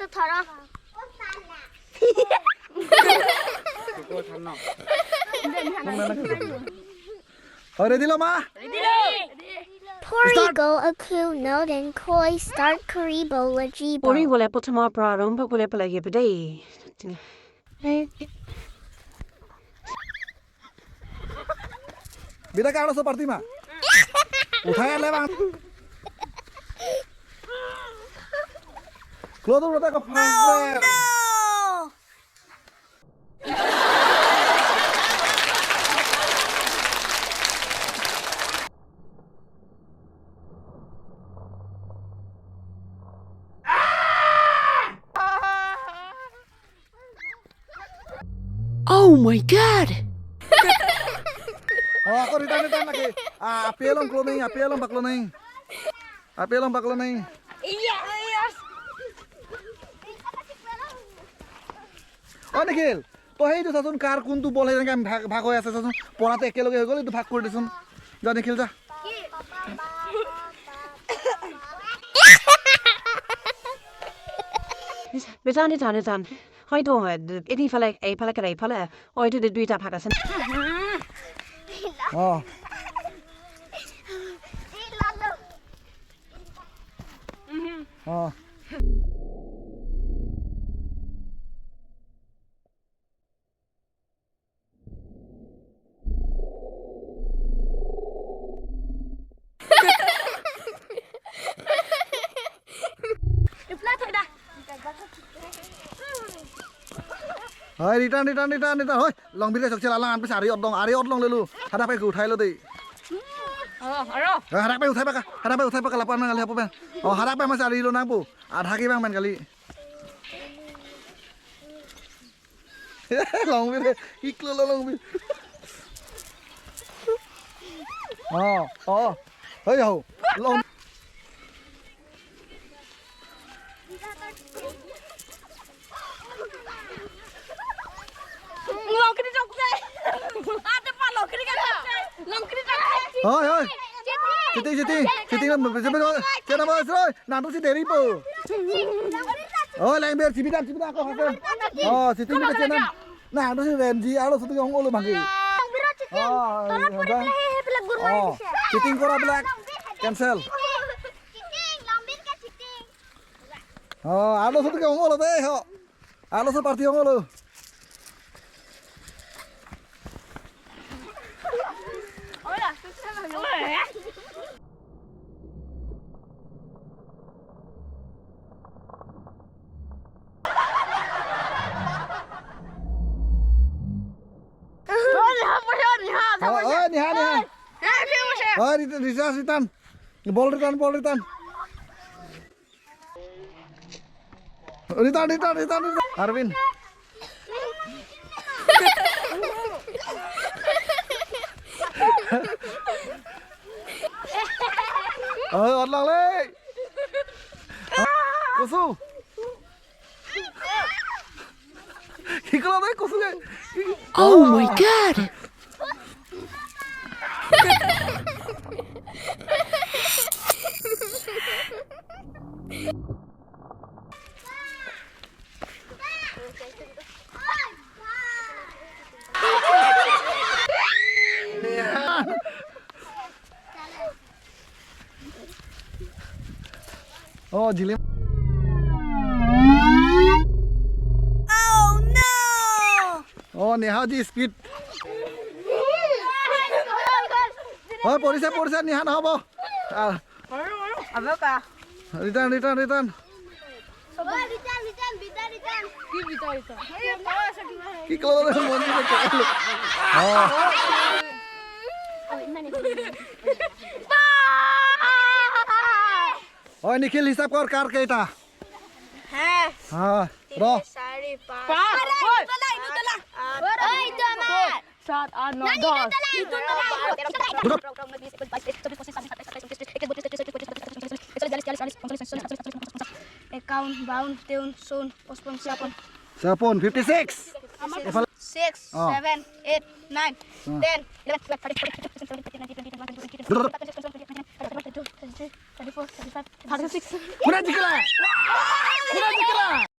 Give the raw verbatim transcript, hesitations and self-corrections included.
Thorong. Oh, ready lo ma? Pori Start. Go aku no den koi start karibo lajibo. Pori bole prothoma prarambha bole palagi pede. Bida ke arloso party ma? Uthai le bang. Klo tu rota ka phang. Oh my God! Oh, ako return, return lagi. Ah, api along klo nang, api along bak klo nang. Api along bak klo nang. Iya, iya. Oh, Nikhil. To hei tu sasun car kun tu bol hei kan bhag, bhag hoi ase sasun. Porate ekeloge hoi gole tu bhag kori desun. Ja Nikhil ja. Betan, betan, betan. Hoi to, eh, ini phala, eh, phala kere phala. Hoi to de duita phak asen. Oh. Oh. Hoi, return, return, return, return. Hoi, longbir ke chokche lalang an pisa ari odong, ari odong lelu. Hadak pen ke uthai lo dei. Oh, aro. Eh, hadak pen uthai paka, hadak pen uthai paka lapu-an nang kali hapu pen. Oh, hadak pen masi ari lo nangpo. Adha ke bang pen kali. Longbir, iklo lo longbir. Oh, oh. Hei ho. Long. Long kiri chokche. Ada pa long kiri kan chokche. Long kiri chokche. Hoi, hoi. Cheating, cheating, cheating. Cheating na, cheating na, cheating na, cheating na. Nang tu si deri po. Oh, lengber, chibidan, chibidan, ako hasan. Oh, cheating na, cheating na. Nang tu si Ramji, alo shooting ong olo bangke. Long biro cheating. Oh, tolong puri bang. Pula he, he, pula guru. Oh, cheating kora black. Cancel. Cheating, long bir ke cheating. Oh, alo shooting ong olo dei ho. Arloso party ong olo. Oh, oh, niha, niha. Oh, return, return. Ball return, ball return. Return, return, return, return. Arvin. Oh, odlong le. Koso. Iklo dei koso le. Oh my God. Oh, jili. Oh no! Oh, Neha ji speed. Oh, porisa, porisa, Neha na hobo. Ah. Apa ka? Return, return, return. Bida, bida, bida, bida. Ki bida, bida. Ki kalau ada mau ni macam. Oh. Oh, Nikhil hisap kor car ke ita. He. Ha, ro. Sari, pas. Pas. Oi. Itu lah, itu lah. Oi, itu amat. Sat, aat, no, dos. Account, bound, tune, sound, postpone, sapon. Sapon, fifty-six. Six, oh. Seven, eight, nine, hmm, ten, eleven, twelve, thirteen, fourteen, fifteen, sixteen, seventeen, eighteen, nineteen, twenty, twenty-one, twenty-two, twenty-three, twenty-four, twenty-five, thirty-six. Muna jikila. Muna jikila.